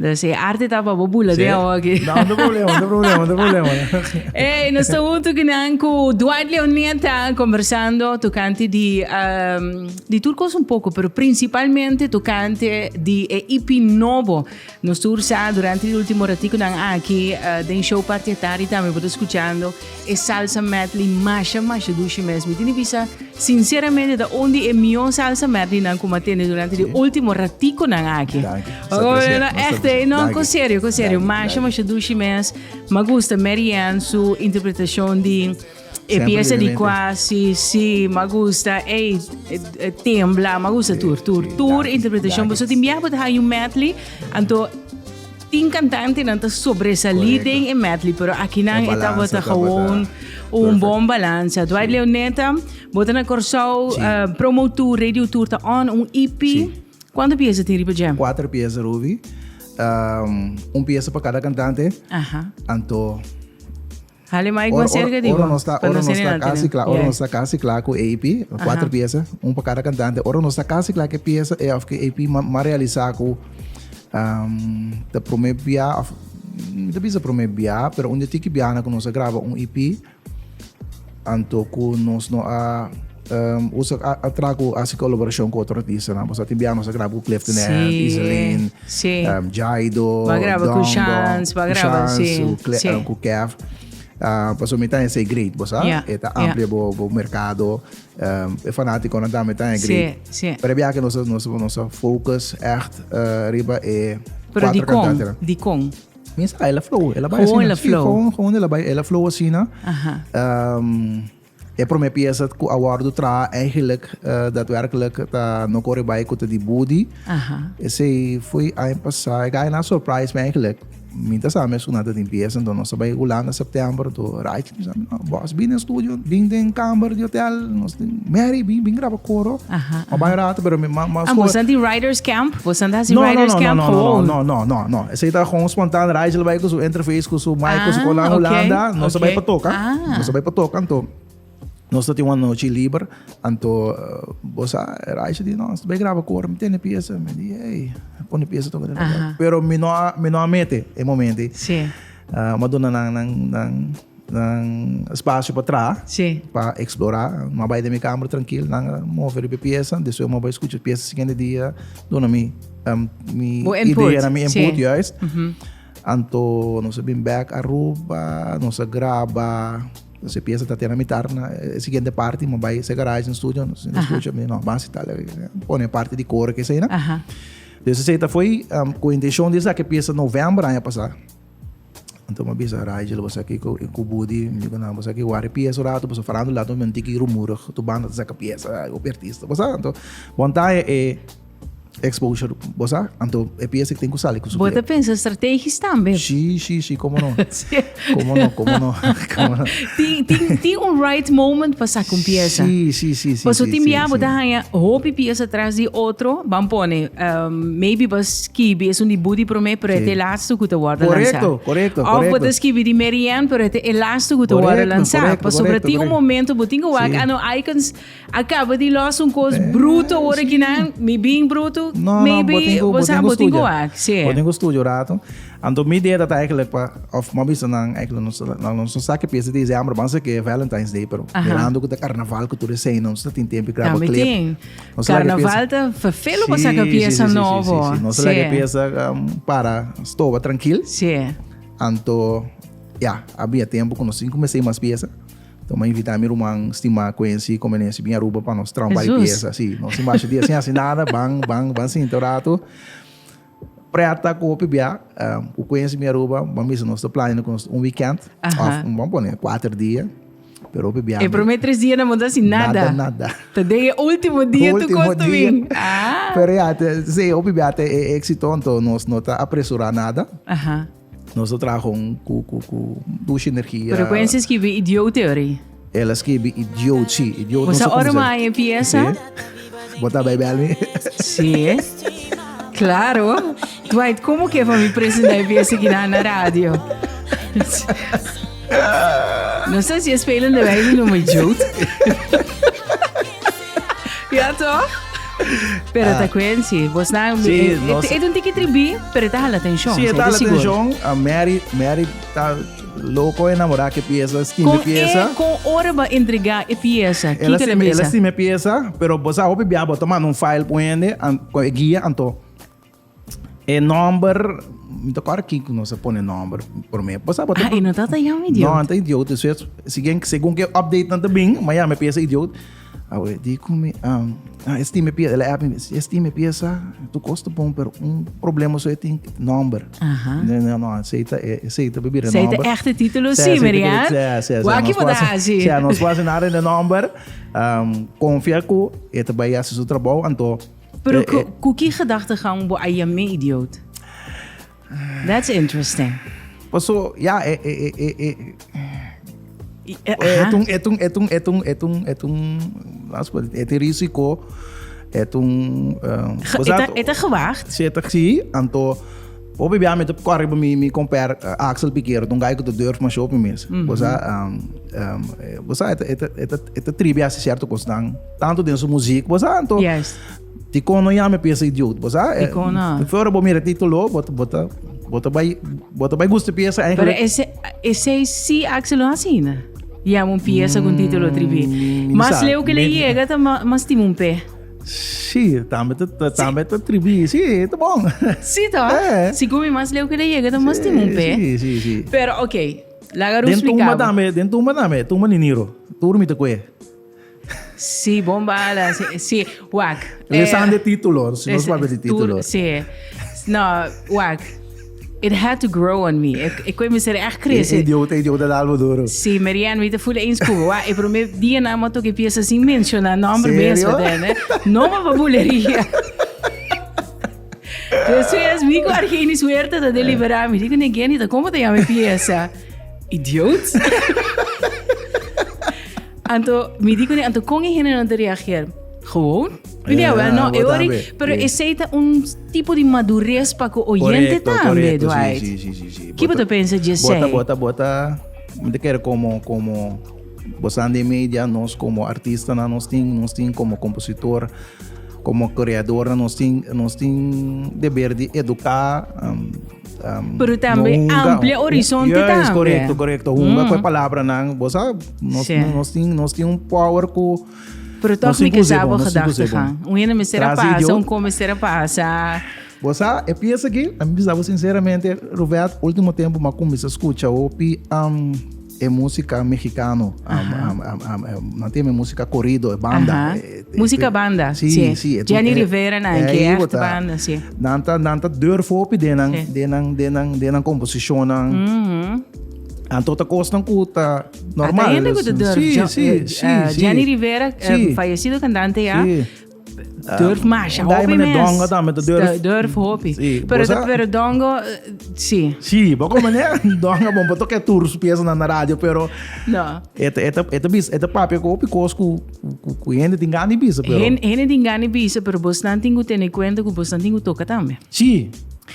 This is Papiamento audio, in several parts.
Dus e arte ta pa bo bula den awo aki. No, no problema, no problema, no problema. Ey, nos ta hunto kinan ku Dwight Leoneta conversando tocante di, um, di tur cos un poco, pero principalmente tocante di e EP nobo. Nos tur sa durante di ultimo raticonan aki uh, den show Party Atari tambe bo ta escuchando e salsa medley masha masha dushi mes. Mi tin di bisa sinceramente ta un di e mihó salsa medley nan ku m'a tende durante di ultimo raticonan aki. Danki. Oh, no, echt, eh, no, ko serio, ko serio. Masha masha dushi mes. M'a gusta Mary Ann su interpretacion di e pieza di Quasi, sí, m'a gusta, ey, Tembla, m'a gusta tur, tur, tur interpretacion. Boso tin biaha bo ta haña un medley, anto tin cantantenan ta sobresalí den e medley, pero akinan e tabata gewoon un bon balansa. Dwight Leoneta, bo ta na Kòrsou, promo tour, radio tour ta on, un EP. Cuanto pieza tin riba dje? Cuater pieza, Ruby. Un pieza pa cada cantante. Anto Hale mai igual cerca di Ora nos ta, ora nos ta casi cla, ora nos ta casi cla cu EP, cuater pieza, un pa cada cantante. Ora nos ta casi cla cu e pieza, e of cu EP m'a realisa cu ta prome bia, of mi ta bisa prome bia, pero un di tiki bianan cu nos a graba un EP, Anto ku nos no a usa a traha ku hasi kolaborashon ku otro artistanan. Pasobra tin bia nos a graba ku Clifton Ed, Iselin, Jaido, Dongo, ku Shans, ku Kev. Pasobra mi ta esei great, bo sa? E ta amplia bo merkado. E fanatikonan tambe ta e great. Pero e bia ke nos a focus ègt riba e kuater kantantenan. Pero dikon? Dikon? Mi sa, el a flow, el a bai Gewoon asina. el a Sí, flow. gewoon, gewoon el a bai, el a flow asina. Aha. Um, e prome pieza ku a wordu traha eigenlijk eh, daadwerkelijk ta No Kore Bai ku ta di Budi. Aha. Esei foi aña pasá. E guy na surprise me eigenlijk. Mi ta sa mes ku nan ta tin pieza, enton nos a bai Hulanda september, enton Raj bisa mi, no, boss bin den studio, bin den kamber di hotel, nos tin, Mary bin, bin graba koro. Aha, Ma bai rato, pero mi ma, ma Ah, boso tin writers camp? Boso ta hasi No, no, writers no, camp no, no, gewoon? no, no, no, no. Esei ta gewoon spontaan. Rigel bai ku su interface, ku su mic, ku su Ah, kolan ok, Hulanda. Nos a bai ok. pa toka. Ah. Nos a bai pa toka, anto nos ta tin un anochi liber. Anto bo sa, Rigel di, no, nos ta bai graba koro, mi tene piesa. Mi di, hey, pone piesa toka. Aha. Pero mi no a, mi no a mete e momento ei. Sí. Mi a duna nan, nan, nan, nan espacio pa traha. Sí. Pa explora. Mi a bai den mi kamer trankil, nan a move riba e piesa. Despues mi a bai skucha e piesa siguiente dia, duna mi mi Bo input. ideanan, mi input, Sí. juist. Anto nos a bin bek Aruba, nos a graba, nos e piesa ta te na mitar na e siguiente parti, mi a bai se garage na studio, nos a skucha, mi di no, basi tal, pone parti di koro kesei nan. Aha. Dus esei ta foi ku intencion di esaki piesa november aña pasa. Anto mi a bisa Rigel, bo sa kiko ku Budi, mi dico nan, bo sa ki wari piesa un rato, pasobra farando lato mi un tiki rumurig, tur banda ta saka piesa, hopi artista, bo sa. Anto bon ta e exposure, bo sa, anto e piesa tin ku sali ku su Bo ta pensa strategisch tambe. Si, si, si, como no. Como no, como no, como no. Tin, tin, tin un right moment pa saka un piesa. Si, si, si, si. Pasobra tin bia bo ta haña hopi piesa tras di otro, ban pone, Maybe bo skibi esun di Budi prome, pero e ta e laatste ku ta wòrdu lansá. Korekto, korekto, Òf bo ta korekto. skibi di Mary Ann, pero e ta e laatste ku ta wòrdu Korekto, lansá. korekto, Pasobra korekto, tin un korekto. momento bo tin ku wak, Sí. ah no, Icons a kaba di lòs un kos bruto ora sí. ki nan, mi bin bruto, No, no, bo maybe tin ku, bo bo sa tin ku bo tin ku studia. wak, sí. Bo tin ku studia un rato. Anto mi idea ta eigenlijk pa, of mi a bisa nan eigenlijk nos nan nos no sa ke piensa dezember, ban sa ke Valentine's Day, pero mirando ku ta karnaval ku tur esei nos ta tin tempo di graba Tambe clip. tin. Nos ta laga e pieza. Karnaval ta vervelo pa saka pieza sí, sí, nobo. Sí, sí, sí. Nos ta laga e pieza para stoba trankil. Sí. Anto, ya, a bia tempo ku nos tin kumesá mas pieza. Anto mi a invitá mi ruman stimá Quincy Comenense bin Aruba pa nos traha un par di pieza. Sí, nos tin masha dia sin hasi nada, ban, ban, ban sinta un rato. Preta ku hopi bia, ku Quincy bin Aruba, ban bisa nos ta plania ku nos un weekend, òf ban pone kuater dia. Pero hopi bia. E prome tres dia nan bo ta hasi nada. Nada, nada. Ta den e ultimo dia tu kos ta bin. Ah. Pero ya, si, hopi bia ta e éxito, anto nos no ta apresurá nada. Aha. Nos ta traha gewoon ku, ku, ku dushi energia. Pero Quincy skibi idioot theory. El a skibi idioot, si. Idioot no sa ora ma e pieza? Si. Bo ta bai bel mi? Si. Claro. Dwight, como ke pa mi presenta e pieza aki na radio? No sé si e spelende wijze noem idioot. Ja, toch? Pero ta kwensi, bos na Sí, nos- e un tiki tribi, pero ta hala atenshon. Sí, ta la atención. A Mary, Mary ta loco enamorada que pieza, stima Con pieza. e, con ora ba entrega e pieza? Ela Kiko stima, le ela bisa? stima pieza, pero bo sa hopi bia bo ta manda un file pa hende, an, cu e guia, anto e nomber, mi ta acorda kiko nos a pone nomber prome. Bo sa bo ta Ah, e no tata yama idioot. No, ta idioot. Dus, segun, segun ke update nan ta bin, ma yama e pieza idioot. Awe, di ku mi, um, ah, e stima e pieza, el a app mi, e stima e pieza, tur kos ta bon, pero un problema so e tin nomber. Aha. No, no, no, esei ta, esei ta bira Esei ta nomber. echte título, Sí, sí, esei ta Marianne. sí, sí, sí, Wak nos bo ta por hasi. Sí, nos por hasi nada den nomber. Um, konfia ku e ta bai hasi su trabou, anto Pero eh, ku, eh, ku ki gedachtegang bo a yam'é idioot? That's interesting. Paso, ja, e, e, e, e, e, e un, e un, e un, e un, e un, e un, e un risico, e un, um, E ta gewaagd. Si, e si, anto, hopi bia mi te corre mi, mi compare uh, Axel Piquero, un guy ku te durf ma shopping mes. Mm -hmm. Bosa, um, um, bosa, e, e, e, e, e tribi hasi cierto cosnan, tanto den su muziek, bosa, anto, Juist. Dikon no yama e piesa idioot, bo sa? Dikon no? Fora bo mira titulo, bo ta, bo ta, bo ta bai, bo ta bai gusta e piesa Pero eigenlijk. ese, esei si Axel no hasi ainda. Yama un piesa ku un titulo tribi. Mm, mi Mas sa, leu ke le mi- yega ta ma- mas tin un pe. Si, tambe ta, ta, tambe ta tribi. Si, ta bon. Si toch? Eh. Si ku mi mas leu ke le yega ta mas tin un pe. Si, si, si. Pero oké, laga Den Roos tumba splika bo. tambe, den tumba tambe, tumba di Niro. Tur mi ta kue. Sí, bon bala. Sí, sí. Wak. Lesan de título, si nos papia de título. Sí. No, wak. It had to grow on me. Ik, ik kon me ser echt crece. Idiota, idiota de algo duro. Sí, Marianne, mi te voel eens kubo. Wa, ik probeer die naam ook ik piensa sin mencionar nombre Serio? mesmo, hè. No ma pa buleria. Dus es mi ku Argenis Huerta ta deliberar. Mi digo, Negueni, ¿cómo te llama pieza? Idioot. Anto, mi di kuné, anto kon e hendenan ta reageer? Gewoon. Mi di, Ja, wel, no, bo e ori, tambe, pero sí. esei ta un tipo di madurez pa ku oyente Correcto, tambe, correcto, sí, Dwight. sí, sí, sí, sí. Ki bo ta pensa dje Bota, esei? bota, bota, mi ta kere como, como, bosan den media, nos como artistanan, nos tin, nos tin como compositor, como creadornan, nos tin, nos tin deber di educa, um, Um, Pero tambe no hunga, amplia horizonte yes, tambe. Correcto, correcto. Hunga mm. cu palabranan, bo sa, nos, Sí. nos tin, nos tin un power cu Pero toch nos mi tin ke sa cu bo nos tin cu gedachtegang. Un hende mester a Tras pasa, idioot. un kon mester a pasa. Bo sa, e pieza aki, a mi bisa bo sinceramente, Ruvette, ultimo tempo m'a cuminsa scucha hopi um, e música mexicano. Um, um, um, um, nan tin e música corrido, e banda. Aha. E, e, Música e, banda, Sí, sí. sí. E, Jenny e, Rivera nan, e, ke ahí echt bo ta. banda, sí. Nan ta, nan ta durf hopi den nan, Sí. den nan, den nan, den nan composicionnan. Mhm. Anto ta cosnan cu ta normal. Ata hende cu ta durf. Sí, Jo- sí, eh, sí, eh, sí. Jenny Rivera, eh, Sí. fallecido cantante ya. Sí. Durf masha Dai hopi mane mes. dongo tambe ta durf. Durf hopi. Sí, Pero, bo sa- pero dongo, eh, sí. Sí, bo como ne dongo bon, bo toca tur su pieza na na radio, pero No. eta eta eta bis eta papia ku hopi kos ku ku ku hende tin gana di bisa, pero Hen, hende tin gana di bisa, pero bosnan tin ku tene kuenta ku bosnan tin ku toka tambe. Sí.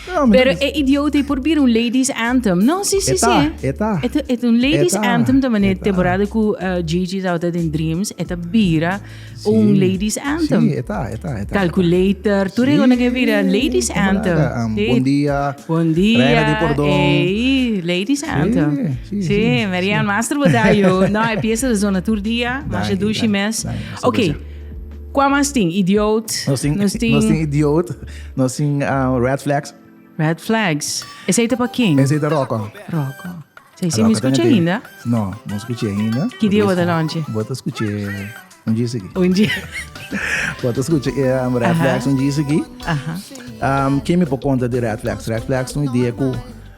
No, mi Pero ta- e idioot ei por bira un ladies anthem. No, sí, sí, E ta, sí. e ta. E ta, e ta un ladies E ta, anthem ta manera e ta. temporada ku eh, Gigi tabata den Dreams, e ta bira un Sí. ladies anthem. Sí, e ta, e ta, e ta. Calculator, tur Sí, e gona ke bira ladies como anthem. laga, Sí. Bon dia. Bon dia. Reina di pordon. Ey, ladies anthem. sí, Sí, sí, Marianne Master Bodayo. No, e pieza de zona tur dia, masha Danki, dushi danki, mes. danki, masha Ok. dushi. Kua mas tin? Idioot. Nos tin, Nos tin nos tin idioot, nos tin red flags. Red flags. Esei ta pa ken? Esei ta Rocco. Rocco. Esei si mi skucha ainda? No, no skucha ainda. Ki dia bo ta launch? Bo ta skucha un dia sigui. Un dia. Bo ta skucha red flags un dia sigui. Aha. Um, ken mi por konta di red flags? Red flags ta un idea ku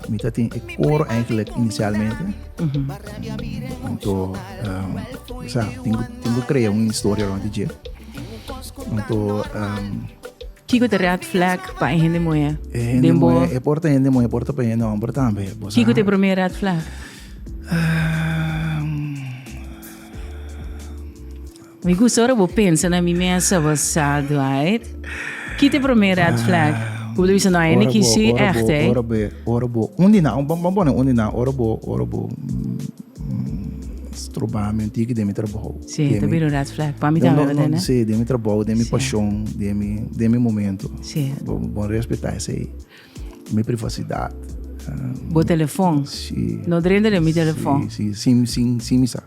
mi ta tin e koro eigenlijk inicialmente. Anto, um, sa, tin ku, tin ku krea un historia rond di dje. Anto, um, Kiko ta red flag pa e hende muhé? E hende Den bo- muhé, e por ta hende muhé, e por ta pa hende homber tambe. Bo sa. Kiko ta e promé red flag? Um, Mi gusta ora bo pensa na mi mesa bo sa, Dwight. Ki ta e promé red flag? Ku bo ta bisa no, hende Ora ki bo, si ora bo, echt, eh. Ora bo, ora bo. Un di nan, ban pone un di nan, ora bo, ora bo. Stroba mi un tiki den mi trabou. Sí, ta bira un red flag. Pa mi tambe, bo tende? Sí, den mi trabou, den mi pasion, den mi, den mi momento. Sí. Bo, bo respetá esei. Mi privacidad. Bo telefon. Sí. No drenta den mi telefon. Sí, sí, sin, sin, sin mi sa.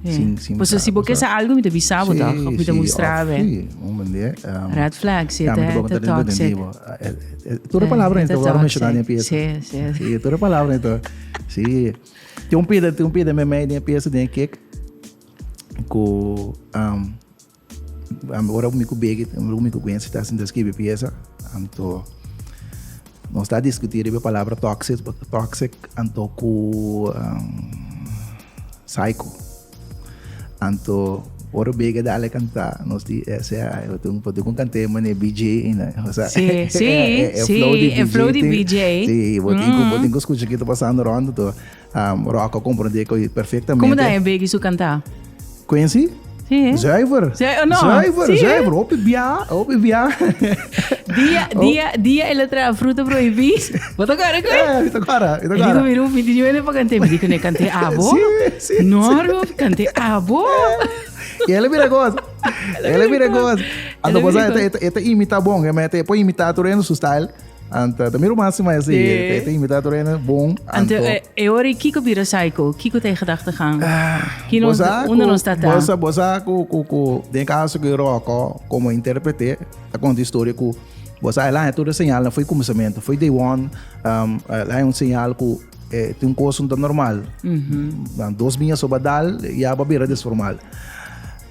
Sí. Sin, sin mi Pasobra sa, si bo ke sa algo mi ta bisa bo toch? Of mi ta mustra bo. Sí, un mende. Red flag, sí, Ja, mi ta, ta ta toxic. Tur e palabra Ta ta wòrdu menshoná den e piesa. Sí, sí. Sí, tur e palabra ta. Sí. Tin un pida, tin un pida meimei den e piesa den e kick ku um, ora mi ku Biggie, ora mi ku Gwen ta sinta skibi piesa, anto nos ta diskutí riba e palabra toxic, toxic anto ku um, psycho. Anto ora Biggie dale kanta, nos di, eh, sea, bo tin bo tin ku kant'é manera BJ ainda. Osea, Sí, sí, e sí, flow di e flow di BJ. BJ. Sí, bo tin ku bo tin ku skucha kiko ta pasando rònt anto Rocco a komprondé ku perfektamente. Komo ta e Biggie su kantá? Quincy? Sí. Zuiver. Sí, oh, no. Zuiver, Sí, eh? zuiver. Hopi bia, hopi bia. Dia, Oh. dia, dia el a traha fruta prohibí. Bo ta kòrda ku? Eh, mi ta kòrda, mi ta E dico, kòrda. mi Ruf, mi di wene pa kant'é. Mi di ku ne kant'é abo. Sí, sí, No, sí. Ruf, kant'é abo. Y el a bira kos. El a bira kos. Anto El a cosa, bira e ta, e ta imita bon. E mete, e por imita tur hende su style. Anto, ta mi ruman si mas así. Sí. E ta imita tur hende bon. Anto, Anto, e, e ora kiko bira psycho? Kiko ta e gedachtegang? Ki nos, Bosa unda ku- nos ta ta? Bosa, bosa ku, ku, ku, den caso ku Rocco, como intérprete, ta conta historia ku, bosa, el a tur e señalnan foi kuminsamentu, foi day one, um, el a un señal ku eh, tin un kos no ta normal. Dan dos biña soba dal, ya ba bira desformal.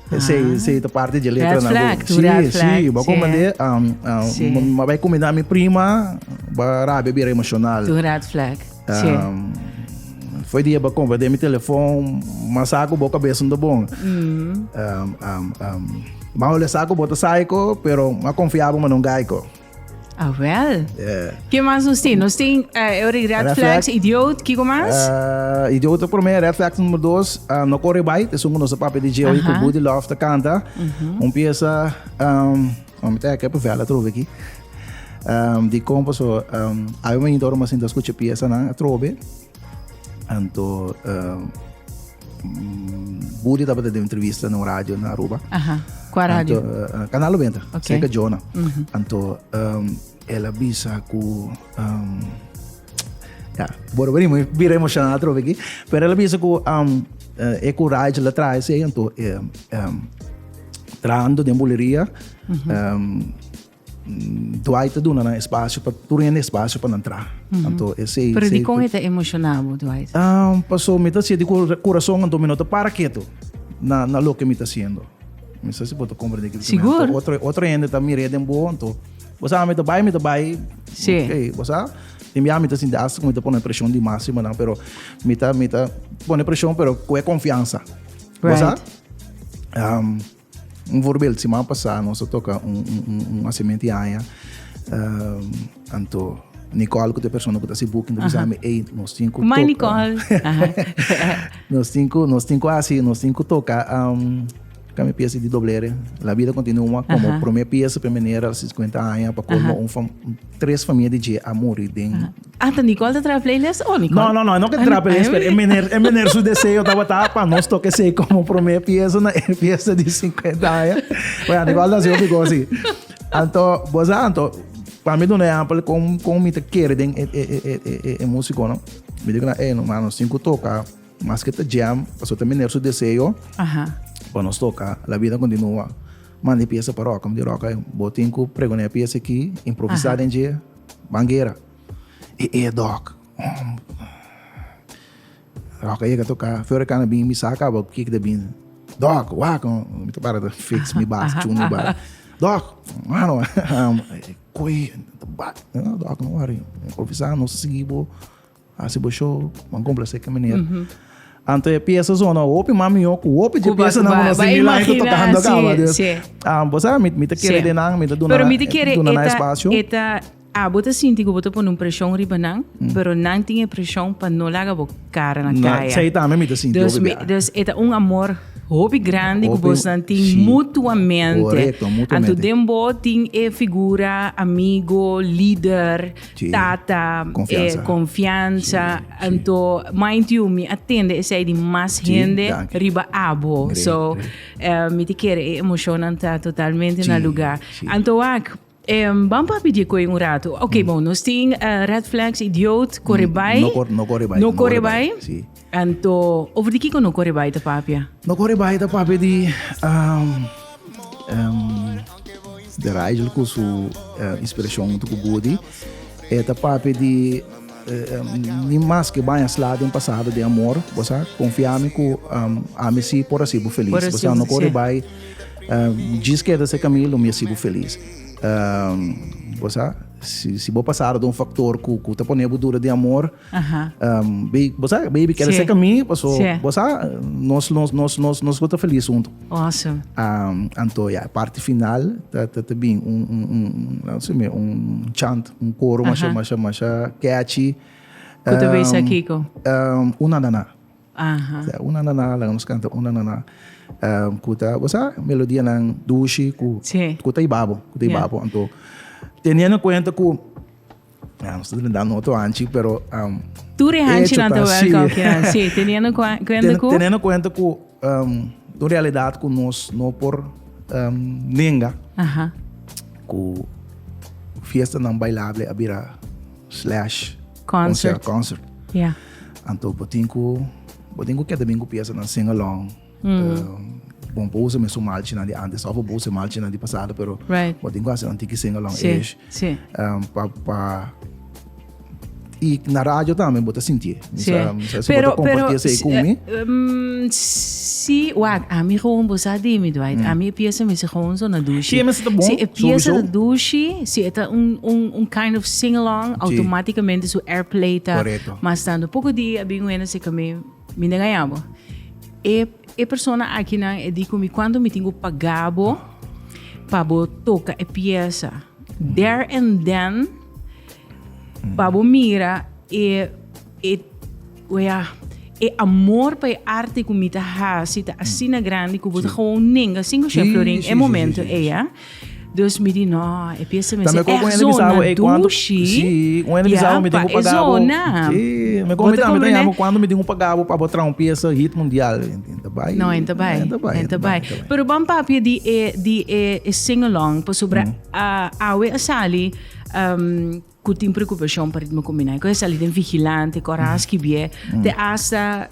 Esei, esei ta parte di letra Red na flag, bo. tu Sí, red flag, sí, bo sí. comprende, um, um, Sí. ma bai kumindá mi prima, ba rabia bira emocional. Tu red flag. Sí. Um, foi dia ba compra de mi telefon, mas saco bo cabeça não tá bom. Mm. Um, um, um, mas olha saco bota psycho, pero ma confiava mas não gaico. Ah, wel. Yeah. Ke mas nos tin? Nos tin eh, eu red, Red flags, flag. idioot, kiko mas? Uh, idioot por mim, red flag número 2, uh, no corre bai, é um nosso papi DJ uh -huh. com Buddy Love ta canta. Um pieza, um, vamos ter que vela trove aqui. Um, di compo so, um, aí eu me uma sinta escuta pieza na trove. Anto, um, Buddy tava dando entrevista no rádio na Aruba. Aha. Kua radio? Anto, uh, Canal 90, Ok. cerca Jonah. Anto, um, el a bisa ku um, ja, bora bira, bira emocionado atrobe aki. Pero el a bisa ku um, uh, e courage la trae sei, anto, um, um, trahando den buleria, um, Dwight ta duna nan espacio pa tur hende espacio pa nan traha. Anto esei Pero esei dikon e ta emociona bo, Dwight? Um, paso mi ta hasié di curason anto mi no ta para keto na na loke mi ta hasiendo. Mi sa si bo ta comprende kiko mi Sigur. Anto otro otro hende ta mir'é den bo anto bo sa mi ta bai mi ta bai. Si. Okay, bo sa tin bia mi ta sinti hasta ku mi ta pone presion di mas riba nan pero mi ta mi ta pone presion pero ku e confiansa. Bo sa? Right. Um, Un voorbeeld, siman pasá nos a toka un, un, un, un hasimentu di aña. Um, anto Nicole, ku ta e persona ku ta hasi booking, ta bisa mi, ey, nos tin ku Mai toka. Nicole. Aha. Nos tin ku, nos tin ku hasi, nos tin ku toka um, kami pieza di doblere. La vida continua como Aha. prome pieza pe meneer al 50 aña pa colmo un fam, tres famia di dje a muri den Ah, ta Nicole ta traha playlist o Nicole? No, no, no, no ke traha playlist, pero e meneer, e meneer su deseo tabata pa nos toke esei como prome pieza na e fiesta di 50 aña. Bueno, Nicole ta hasi hopi cos así. Anto, bo sa, anto, pa mi duna ehempel con, con mi ta kere den e, e, e, e, e, e musico, no? Mi di ku nan, ey, no, ma nos tin ku toka, maske ta jam, pasobra ta meneer su deseo, Aha. pa nos toka, la vida continua. Manda e pieza pa Roca, mi di Roca, bo tin ku pregona e pieza aki, improvisa den dje, ban guera. E e dok. Roca yega toka, Flor Cana bin mi sa kaba kiko ta bin. Dok, wak, mi ta para ta fix mi bas, tune mi bas. Dok, mano, koi, no, dok, no worry. Improvisa, nos ta sigui bo, hasi bo show, ban complace ke meneer. Anto e pieza zona hopi mas mihó ku hopi dje Ku ba- piesanan ba- ku nos ba tin mi live imagina, tokando sí, kaba. Dus, sí. ah, bo sa, mi, mi ta kere Sí. den nan, mi ta duna Pero nan, mi ta kere duna nan e ta, espacio. e ta, abo ta sinti ku bo ta pone un preshon riba nan, pero nan tin e preshon pa no laga bo kara na Na, kaya. sei tambe mi ta sinti Dus, hopi mi, bia. dus e ta un amor. Hopi grandi ku bosnan tin mutuamente. Korekto, mutuamente. Anto den bo tin e figura amigo, lider, tata, Konfiansa. eh, konfiansa. Anto, mind you, mi a tende esei di mas hende danki. riba abo. Great, So, great. eh, mi ta kere e emoshonnan ta totalmente na lugá. Anto wak, Ban papia di e koe un rato. Ok, bon, nos tin red flags, idioot, kore bai. No kor, no kore bai. No kore bai. Si. Anto, over di kiko no kore bai ta papia? No kore bai ta papia di um, um, de Rigel ku su uh, inspirashon huntu ku Budi. E ta papia di uh, um, ni mas ke baña sla den pasado di amor, bo sa, konfia mi ku um, ami si por hasi bo felis. Por Bo hasi sa, bo, no kore si. bai. Djis keda se camino lo mi a sibu felis. Bo sa, si, si bo pasado den un factor cu, cu ta pone bo dura den amor, bo sa, baby, keda se camino, paso, bo sa, nos, nos, nos, nos, nos lo ta felis hunto. Awesome. Anto, ya, e parti final ta, ta, ta bin un, un, un, un, un chant, un coro masha, masha, masha catchy. Cu ta bisa kico? Una na na. Aha. Sea, una na na, laga nos canta una na na. Um, cu ta, bo sa, melodianan dushi cu, Sí. cu ta ibabo, cu ta Ja. ibabo. Anto, teniendo en cuenta cu, ja, nos ta drentando otro hanchi, pero, um, Tur e hanchinan hecho ta ta, sí. welcome kinan. Sí, teniendo cuenta cu... Teniendo cuenta cu, um, un realidad cu nos no por, um, nenga, Aha. cu fiestanan bailable a bira slash Concert. concert. Ja. Anto bo tin ku bo tin ku keda bin ku piesanan sing along. Bon bo usa mesun malchinan di antes of bo usa malchinan di pasado pero Right. bo tin ku hasi un tiki sing along Sí, ish. sí. Pa pa i na radio tambe bo ta sintié. Mi Sí. sa mi sa si bo ta kompartí esei ku mi. Sí, wak, ami gewoon bo sa di mi, Dwight. Ami e piesa mester gewoon zo na dushi. Sí, e mester ta bon, Si e piesa sowieso. ta dushi, si e ta un, un, un kind of sing-along, Sí. automaticamente su airplay ta Correcto. mas tanto. Poco dia a bin un hende cerca mi, mi no gaña bo. E, e persona akinan e di cu mi, cuanto mi tin cu paga bo pa bo toca e piesa? There and then, pa bo mira e, e Wea, e amor pa e arte ku mi ta hasi ta asina grandi ku bo ta gewoon nenga sin ku Chef Florin e momento ei, a. Dus mi di no, e pieza mester echt zona dushi. Sí, un hende bisa bo mi tin ku paga bo. Sí, mi komo mi tambe ta yama kuando mi tin ku paga bo pa bo traha un pieza hit mundial. Enta bai. No, enta bai. Enta bai. Enta bai. Pero ban papia di e di e sing along pasobra awe a sali Ku tin preokupashon pa ritmo kombiná. Ku e sali den vigilante, ku ora a skibié, te asta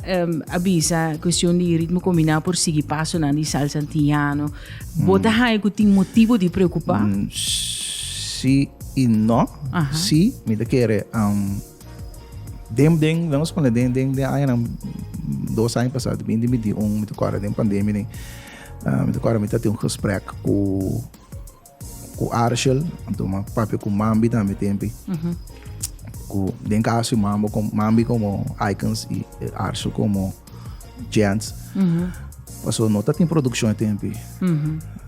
a bisa kuestion di ritmo kombiná por sigui pasonan di salsa antiano. Bo ta haña ku tin motibu di preokupá? Sí i no. Sí, mi ta kere den den vamos pone den den den añanan dos aña pasá binti 21 mi ta kòrda den pandemia den mi ta kòrda mi ta tin un gesprek ku Ku Arshel, anto mi a papia ku Mambi tambe tempi. Ku den kaso Mambo kom Mambi komo Icons i Arshel komo Gents. Paso no ta tin produkshon e tempi.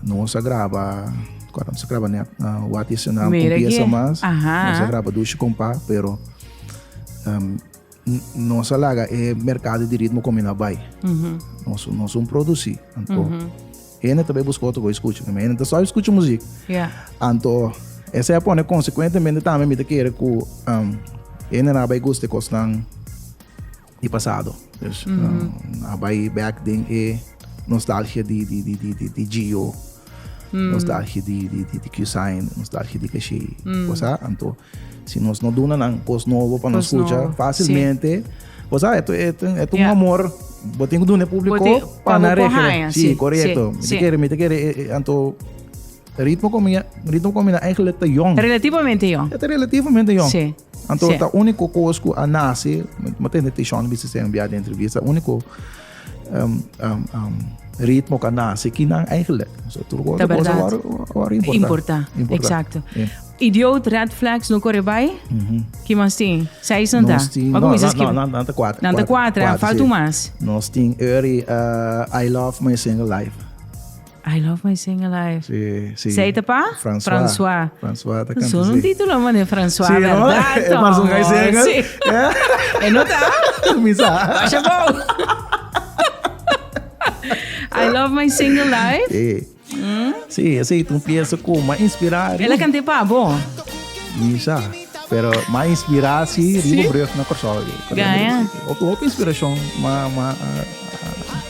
Nos a graba, kòrda nos a graba nèt Wat is je naam un piesa mas. Nos a graba Dushi Kompa, pero nos a laga e merkado di ritmo kominá bai. Nos nos un produsí. Anto hende ta bai buska otro kos skucha. Hende ta sòl skucha muzik. Anto esei a pone konsekuentemente tambe mi ta kere ku hendenan a bai gusta e kosnan di pasado. Dus a bai bèk den e nostalgia di di di di di Gio, nostalgia di di di Q-Sign, nostalgia di Caché. Bo sa? Anto Si nos no duna nan cos nobo pa nos scucha facilmente, bo sa, eto, eto, eto un amor, bo tin cu duna e publico pa nan regla. Sí, correcto. Mi ta kere, mi ta kere, eh, eh, anto ritmo comida, ritmo comida eigenlijk ta jong. Relativamente jong. E ta relativamente jong. Sí. Anto Sí. ta único cos cu a nace, mi tende Tishon bisa esei un biaha den entrevista, único um, um, um, ritmo cu a nace kinan eigenlijk. So, tur Ta cosa verdad. wor, wor importa. Importa. Importa. Exacto. Yeah. Idioot, red flags, no kore bai? Ki mas tin? Seis nan ta? Nos tin, Wa no, kuminsa no, skip? no, nan ta kuater. Nan ta kuater, ah, falta sí. un mas. Nos tin Uri, uh, I Love My Single Life. I Love My Single Life. Sí, sí. Sei ta pa? François. François. François ta canta Sono un sí. título, mané, François, Sí, no? verdad? E parece un guy single. Sí. E no ta? Mi sa. Basha bou. I love my single life. Sí. Sí, esei ta un pieza ku m'a inspirá. El a kant'é pa bo. Mi sa, pero m'a inspirá si riba brug na Kòrsou. Gaña. Hopi, hopi inspirashon m'a, m'a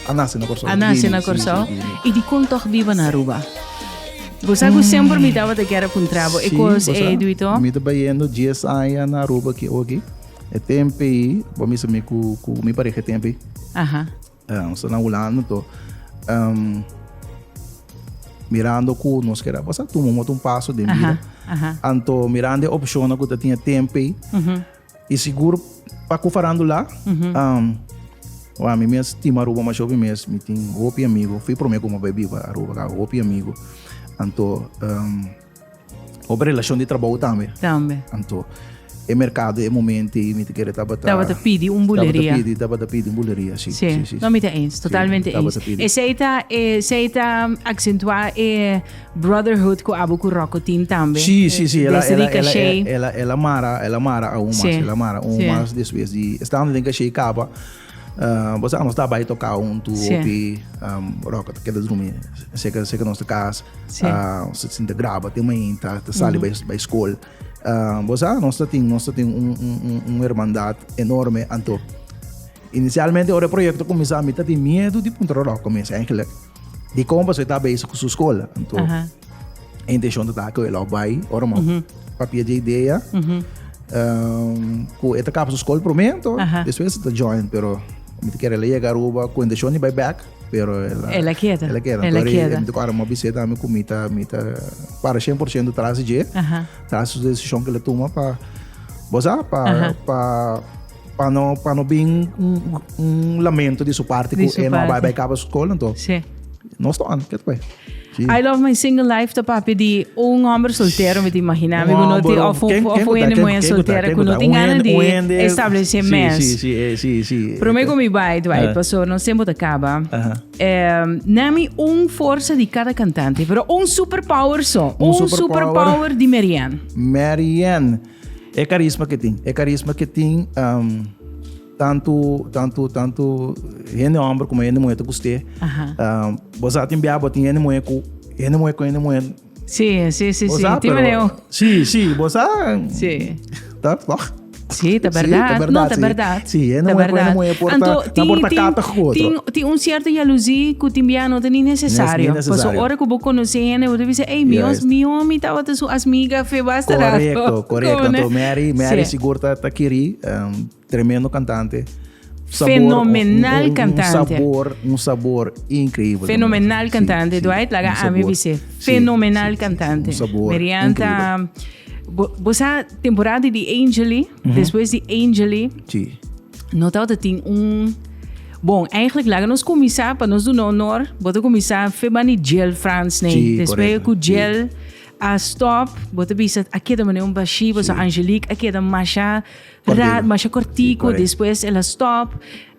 a nase na Kòrsou. A nase na Kòrsou. I dikon tòg biba na Aruba? Bo sa ku semper mi tabata kier a puntra bo e kos ei, Duito? Mi ta bayendo dies aña na Aruba aki oki. E tempu ei, bo misa mi ku ku mi pareha e tempu ei. Aha. Nos ta na Hulanda anto mirando ku nos keda bo sa tuma un otro paso den bida. Anto mirando e opshonnan ku ta tin e tempu ei i sigur pa ku farandula wak mi mes stima Aruba masha hopi mes mi tin hopi amigo fui prome ku mi a bai biba Aruba kaba hopi amigo anto Hopi relashon di trabou tambe. Tambe. Anto e merkado e momento ei mi ta kere tabata. Tabata pidi un buleria. Tabata pidi, tabata pidi un buleria, si. Si, si, si. No, mi ta eens, totalmente eens. Tabata pidi. Esei ta, esei ta aksentuá e brotherhood ku abo ku Rocco tin tambe. Si, si, si. El a, Desde el a, di Caché. el a, el a mara, el a mara aun mas, el a mara aun mas despues di, estando den Caché kaba. Bo sa nos ta bai toka huntu hopi Rocco ta keda drumi seka seka nos ta kas nos ta sinta graba te mainta ta sali bai bai skol bo sa nos ta tin nos ta tin un un un hermandad enorme anto inicialmente ora e proyecto kuminsá mi ta tin miedu di puntra Rocco mes eigenlijk dikon pasobra e ta bezig ku su skol anto e intencion ta ta ku el a bai ora mi a papia dje idea ku e ta kaba su skol prome anto despues e ta join pero mi ta kere el a yega Aruba ku intencion di bai bek pero el a El a keda el a keda el a anto keda mi ta kòrda mi a bis'é tambe ku mi ta mi ta para shen por shento tras di dje tras su desishon ku el a tuma pa bo sa pa pa pa no pa no bin un un lamento di su parti ku e no a bai bai kaba su skol anto nos ta on ke ta bai. I love my single life ta papia di un homber soltero mi ta imagina mi ku no tin of un of un hende muher soltera ku no tin gana di establece mes. Prome ku mi bai Dwight paso nos tempo ta kaba nami un forsa di kada kantante pero un super power so un super power di Marianne. Marianne e karisma ke tin e karisma ke tin Tantu, tantu, tantu hende homber como hende muher ta gust'é. Aha. Um, bo sa tin bia bo tin hende muher ku hende muher ku hende muher. Sí, sí, sí, Bo sí. sa, Tin pero- manera. Sí, sí, bo sa. Sí. Ta, toch? Sí, ta Sí, ta berdad. berdad, No, ta sí. berdad. Sí, hende Ta muher ku hende berdad. muher por ta- Anto, na tin, por ta tin, kata ku otro. tin, tin un cierto jaloezie ku tin bia no ta ni necesario. Ni necesario. Paso ora ku bo konosé hende, bo ta bisa, ey, mi, Juist. mi omi tabata su asmiga fe basta rato. Correcto, correcto. Como, ne? Anto Mary, Mary Sí. sigur ta, ta kiri, um, Tremendo cantante. Sabor, Fenomenal un, un, cantante. Un sabor, un sabor increíble. Fenomenal Sí, cantante, sí, Dwight. Laga un a mi sabor. bise. Sí, Fenomenal sí, sí, cantante. Un sabor Merian ta increíble. bo, bo sa temporada di Angeli, después di Angeli, Sí. no tabata tin un Bon, eigenlijk laga nos kuminsá pa nos duna honor, bo ta kuminsá fe bani Jill Frans nee. Sí, Después correcto, ku sí. Jill a stop, bo ta bisa a keda manera un bashí, pasobra Sí. Angelique a keda masha Ra, masha kortico, despues el a stop,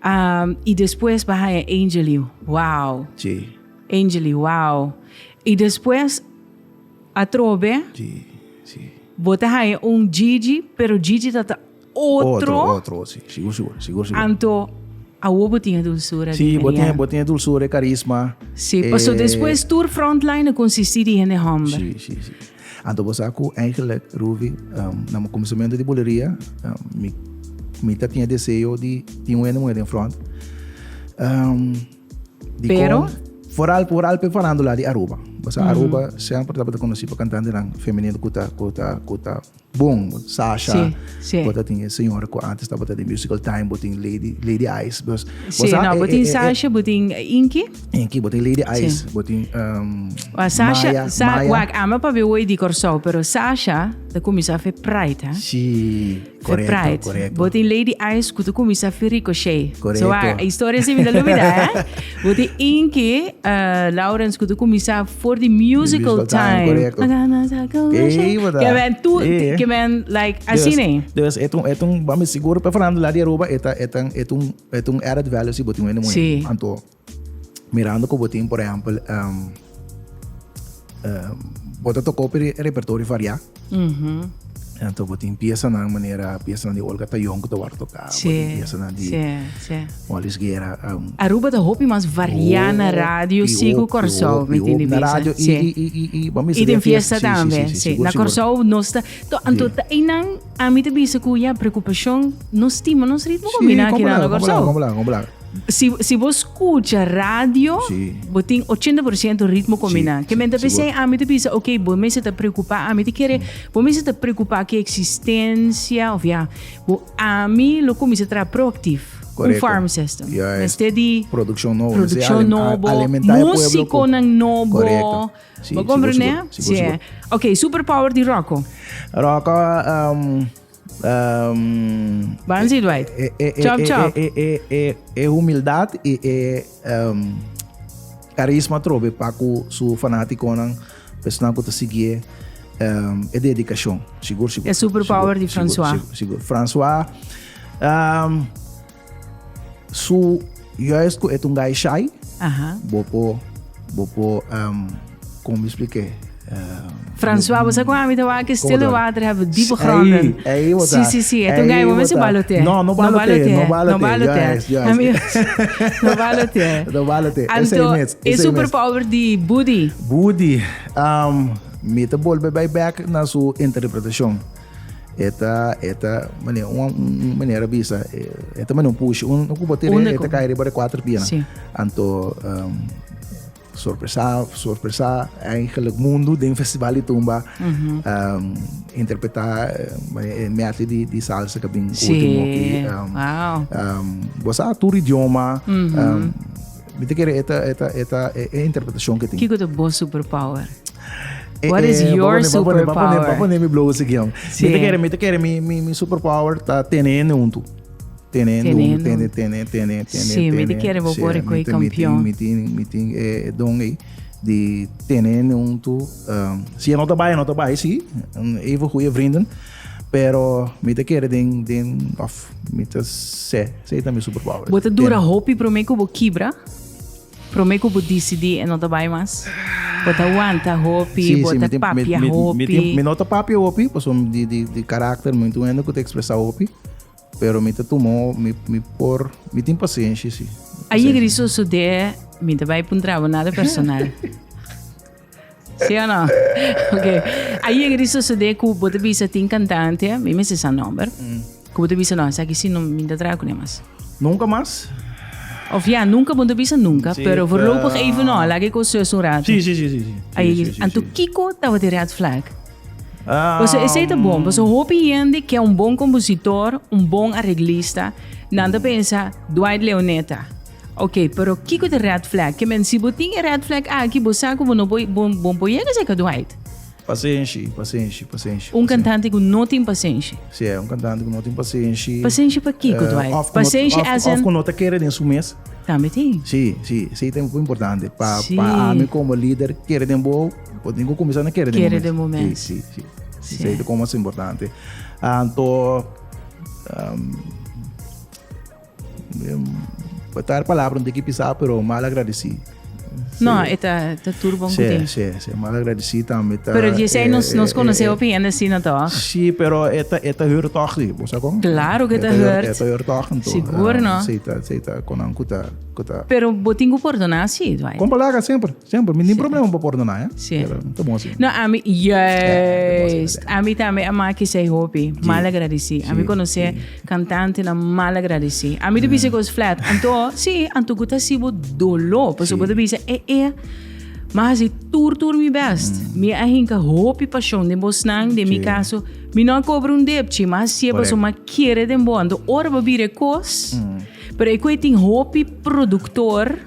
um, y despues ba haya Angeli, wow. Sí. Angeli, wow. Y despues atrobe, sí, sí. Bo ta haya un Gigi, pero Gigi ta ta otro. Otro, otro, sí. Sigur, sigur, sigur, sigur. Anto, awo bo tin e dulzura Sí, di bo tin, Marianne. bo tin e dulzura, e carisma. Sí, paso eh, despues tur frontline a consisti di hende homber. Sí, sí, sí. Anto bo sa ku eigenlijk, Ruby, um, na mi kuminsamentu di buleria, um, mi, mi ta tin e deseo di tin un hende muher den front. Um, di Pero? kon, vooral, vooral pe farándula di Aruba. Bo sa, Aruba semper tabata konosí pa kantantenan femenino ku ta, ku ta, ku ta bon. Sasha, Sí, sí. bo ta tin e señora ku antes tabata den Musical Time, bo tin Lady, Lady Ice. Bos, bo Sí, sa, no, e- bo e- tin e- e- Sasha, bo tin Inky. Inky, bo tin Lady Ice, Sí. bo tin um, Wa Sasha, Maya, Sa, Maya. wak, ama pa be di Kòrsou, pero Sasha ta kuminsá fe Pride, ha? Sí, Fe correcto, Pride. correcto. Bo tin Lady Ice ku ta kuminsá fe Ricochet. Correcto. So, wak, historia si mi ta lubida, eh? Bo tin Inky, Lawrence ku ta kuminsá for di Musical Musical Time, Time. correcto. Ey, bo ta. Ke men tu, Sí. ke men like asina. Dus, dus e ta un, e ta un, bami sigur pa farándula di Aruba, e ta, e ta, e ta un, e ta un added value si bo tin un hende muhé. Sí. Anto, Mirando ku bo tin, por ehèmpel, bo ta tokó pa e repertorio variá. Anto bo tin piesanan manera piesanan di Olga Tayon ku ta wòrdu toká, bo tin piesanan di Wallis Guerra. Aruba ta hopi mas variá na radio si ku Kòrsou, mi tin di bisa. Na radio i bo a misa den fiesta tambe. Si, na Kòrsou nos ta, anto ta einan ami ta bisa ku ya preokupashon nos stima nos ritmo kombiná aki na Kòrsou. Si, si bo skucha radio, Sí. bo tin 80% ritmo kombiná. Sí, Ke men ta sí, pesei, sigur. ami ta bisa, ok, bo mester ta preokupá, ami ta kere, bo mester ta preokupá ku eksistensia, of ya, bo ami lo kuminsá traha proaktief. Un Korekto. farm system. Juist. Mester di Produkshon nobo. Mester produkshon nobo, alimentá e pueblo ku- músikonan nobo. Korekto. Sí, Bo sigur, komprendé? sigur, sigur, Sí. sigur. Ok, superpower di Rocco. Rocco, Banzi Dwight. Chop chop. E humildad y e carisma trobe pa cu su fanaticonan, personan cu ta siguié, e dedicacion. Sigur, sigur. E superpower di François. Sigur, sigur. François, su juist cu e ta un guy shy, bo por, bo por, con mi explique? François, bo sa cu ami ta wak stille water hebben diepe gronden. Ey, ey bo ta. Si, si, si. E ta un guy, bo mester balote. No, no balote, no balote. No balote. Juist, juist. Ami, no balote. No balote. Esey Anto, mes, e esey mes. superpower di Budi. Budi, mi ta bolbe bay back na su interpretacion. E ta, e ta, manera, un, un manera bisa, e ta manera un pushi. Un, un cubo tire, e ta cai riba de cuatro pianan. Si. Anto, sorpresa, sorpresa eigenlijk mundo den festival di tumba. Interpreta e medley di, di salsa que bin Si. ultimo aki. Wow. Bo sa tur idioma. Mi ta kere e ta, e ta, e ta, e interpretacion que tin. Kiko ta bo superpower? What is your superpower? Ba pone mi blouse guion. Sí. Mi ta kere, mi ta kere mi, mi, mi superpower ta tene hende huntu. Tene hende huntu, tene, tene, tene, tene. Sí, mi ta kere bo por koe kampion. Mi tin, mi tin e don ei di tene hende huntu. Si e no ta bai, e no ta bai, sí. Even goeie vrienden. Pero mi ta kere den, den, of mi ta se, se ta mi superpower. Bo ta dura hopi prome ku bo kibra? Prome ku bo disidí e no ta bai mas? Bo ta wanta hopi, bo ta papia hopi. Mi no ta papia hopi, pasobra di, di, di karakter mi ta un hende ku ta ekspresá hopi. Pero mi ta tuma, mi, mi por, mi tin pasenshi, si. A yega di sosodé, mi ta bai puntra bo nada personal. Sí o no? Ok. A yega di sosodé ku bo ta bisa tin kantante, mi mester sa nomber, ku bo ta bisa no, esaki sí no, mi no ta traha kuné mas. Nunka mas? Of ja, nunka bo no ta bisa nunka, Sí, pero voorlopig even no, laga e kos zus un rato. Sí, sí, sí, sí, sí. A yega Sí, di, sí, anto sí. kiko tabata e red flag? Pasobra esei ta bon, pasobra hopi hende ke un bon kompositor, un bon areglista, nan ta pensa Dwight Leoneta. Ok, pero kiko ta red flag? Ke men si bo tin e red flag aki, bo sa ku bo no por bo bo por yega serka Dwight. Pasenshi, pasenshi, pasenshi. Un kantante ku no tin pasenshi. Si, un kantante ku no tin pasenshi. Pasenshi pa kiko, Dwight? Of ku no, Pasenshi as in. Of ku no ta kere den su mes. Tambe tin. Si, si, esei ta muy importante. Pa pa ami komo lider kere den bo, bo tin ku kuminsá na kere den bo mes. Kere den bo mes. Si, si, si. Esei ta komo mas importante. Anto, Botar palabra no tin ki pisá, pero mal agradesí. No, e ta, ta tur bon ku tin. Sí, sí, sí. Mal agradesí tambe ta. Pero djesei nos, nos konosé hopi hende asina tòg? Sí, pero e ta, e ta hurt tòg sí. Bo sa kon? Klaro ku e ta hurt. E ta hurt tòg anto. Sigur no. Sí, ta, sí, ta konan ku ta, ku ta. Pero bo tin ku pordoná sí, Dwight. Kon palabra semper. Semper, mi tin problema pa pordoná, eh? Sí. Pero ta bon así. No, ami, juist. Ami tambe a maki esei hopi. Mal agradeci. Ami conoce cantantenan mal agradeci. Ami ta bisa cos flat. Anto, sí, anto cu ta haci bo dolor. Pasobra bo ta bisa, e, e, m'a haci tur, tur mi best. Mi a hinca hopi pasion den bosnan. Den mi caso, mi no a cobra un depchi. M'a hacié pasobra m'a kere den bo. Anto, ora bo bira e cos, pero e cu e tin hopi productor.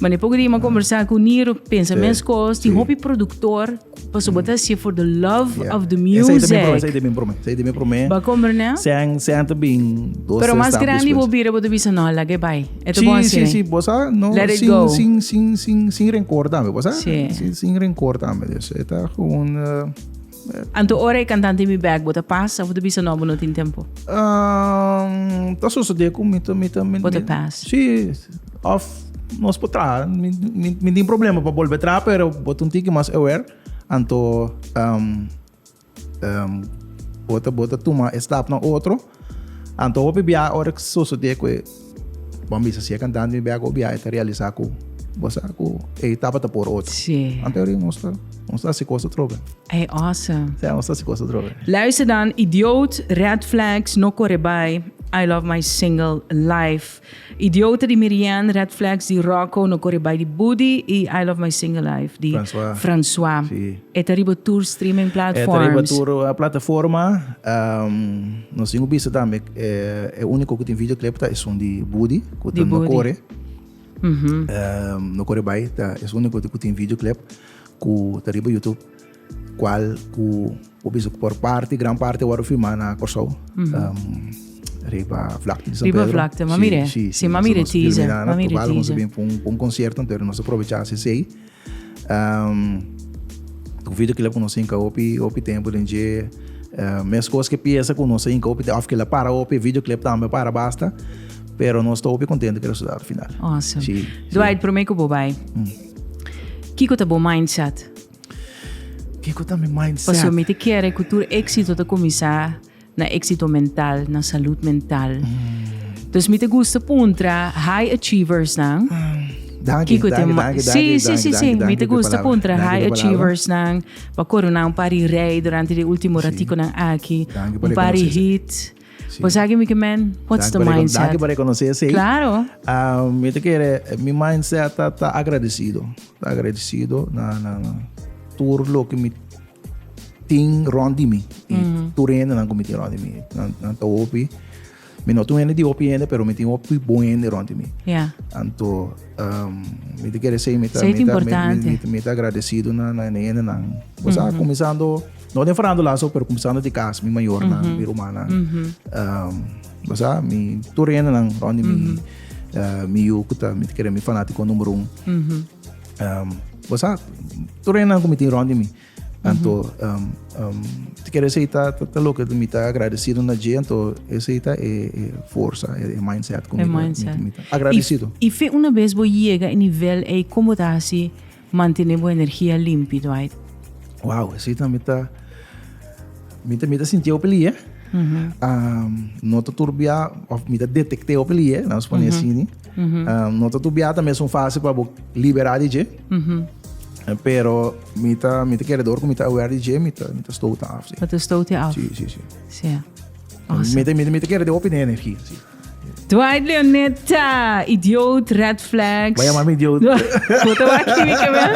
Mane poco di ma conversa cu Niro, pensa mes cos, tin hopi productor, paso bo ta hacié for the love of the music. Esey ta bin prome, esey ta bin prome. Ba comprende? Sean, sean ta bin dos, Pero tres mas stap grandi bo despues. bira bo ta bisa no, laga e bai. E ta bon Sí, sí, asina. sí, bo sa, no, Let it sin, go. sin, sin, sin, sin rencor tambe, bo sa? Sí. Sin, sin rencor tambe, dus e ta gewoon, Anto ora e cantante mi bek, bo ta pasa of bo ta bisa no, bo no tin tempo? Ta sosode cu mi ta, mi ta, mi, Bo ta pas. Si, of nos por traha. Mi, mi, mi tin problema pa bolbe traha, pero bo ta un tiki mas aware. Anto, um, um, Bo ta bo ta tuma e stapnan otro. Anto hopi bia ora sosodé ku e bon bisa si e kantante mi bia ku bia e ta realisá ku bo sa ku e tabata por otro. Sí. Anto ori nos ta nos ta hasi kos atrobe. Ey awesome. Sí, nos ta hasi kos atrobe. Luister dan, idioot, red flags, no kore bai, I love my single life. Idiote di Mirianne, Red Flags di Rocco, No Kore Bai di Budi y I Love My Single Life di François. François. Sí. E ta riba tur streaming E ta riba platforms. tur eh, plataforma. Um, nos tin ku bisa tambe eh, e úniko ku tin videoclip ta esun di Budi, ku ta Di No Budi. Kore. Um, No Kore Bai ta es úniko ku tin videoclip ku ta riba YouTube. Cual cu bo bisa cu por parti, gran parti worde firma na Corsou. Um, riba vlakte di San Riba Pedro. vlakte, ma mire. Si, Si, ma mire nos filma teaser, na ma mire Tobago, nos teaser. bin pa un, pa un concierto, entonces nos aprovecha esey. Um, un videoclip cu nos hinca hopi, hopi tempo den dje. Uh, mes cos que pieza cu nos hinca hopi, of que la para hopi, videoclip tambe para basta. Pero nos ta hopi contento cu e resultado final. Awesome. Si, si. Dwight, prome cu bo bai. Kiko ta bo mindset? Kiko ta mi mindset? Pasobra mi ta kere ku tur éksito ta kuminsá na éksito mental, na salud mental. Dus mi ta gusta puntra high achieversnan. Danki, Kiko danki, te danki, Sí, danki, sí, sí, danki, sí. danki Mi ta pa e gusta palabra. puntra Danki high pa e palabra. achieversnan pa koroná un par di rei durante di último ratikonan aki. Danki pa Un par di rekonosé. hit. Sí. Bo sa ki mi ke men? What's the Danki pa mindset? Danki pa rekonosé esei. Claro. Um, mi ta kere, mi mindset ta, ta agradecido. Ta agradecido na, na, na tur loke mi tin rond di mi. I mm -hmm. tur hendenan ku mi tin rond di mi. Nan, nan ta hopi. Mi no tin hende di hopi hende, pero mi tin hopi bon hende rond di mi. Yeah. Anto, um, mi ta kere sei, mi ta, Sei mi ta, mi, importante. mi, mi, mi ta agradecido na, na hendenan. Bo sa, mm -hmm. kuminsando No den farándula so, pero kuminsando di kas, mi mayornan, mi rumannan. Um, bo sa, mi tur hendenan rond di mi, eh, mi yu ku ta, mi ta kere mi fanátiko numero un. Um, bo sa, tur hendenan ku mi tin rond di mi. Anto, um, um, ta kere esei ta, ta, ta loke mi ta agradesido na dje, anto esei ta e, e forsa, e, e mindset ku E mi ta, mi, mindset. mi ta agradesido. I, i fe una bes bo yega e nivel ei, komo ta hasi Mantene bo energia limpi, Dwight. Wow, esei tambe ta mi ta mi ta sinti hopi lie. Um, no ta turbia of mi ta detecte hopi lie, laat ons pone así. Um, no ta turbia tambe es un fase pa bo libera di dje. Pero mi ta mi ta kere door ku mi ta aware di dje, mi ta mi ta stoot af. Si. Bo ta stoot af. Si, si, si. Si. Awesome. Mi ta mi ta mi ta kere di hopi den energia, si. Dwight Leoneta, idioot, red flags. Bo yama mi idioot. Bo ta wak kimi ke men?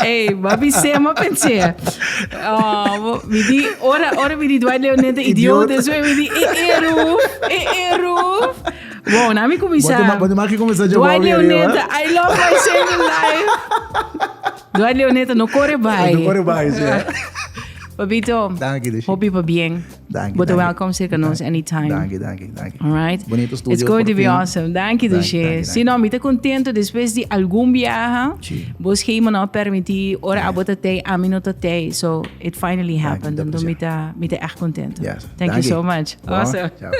Ey, bo a bis'é, ma pens'é. Oh, mi di, ora, ora mi di Dwight Leoneta idioot, despues mi di, e eruf, e eruf. Bon, na mi kuminsá. Bo te maki kuminsá dje Dwight Bobby arriba. Leoneta, I love my single life. Dwight Leoneta, no kore bai. No kore bai, sí. Papito, Danki, Dushi. hopi pabien. Danki, Bo ta danki. welcome cerca nos anytime. Danki, danki, danki. All right. Bonito studio. It's going por to be fin. awesome. Danki, Danki, Dushi. danki, Si no, mi ta contento despues di algun biaha. Sí. Bo schema no a permiti ora abo ta tey, ami no ta tey. So it finally happened. ta Anto mi ta, mi ta echt contento. Yes. Thank you Danki. so much. Bon, Awesome. Ciao.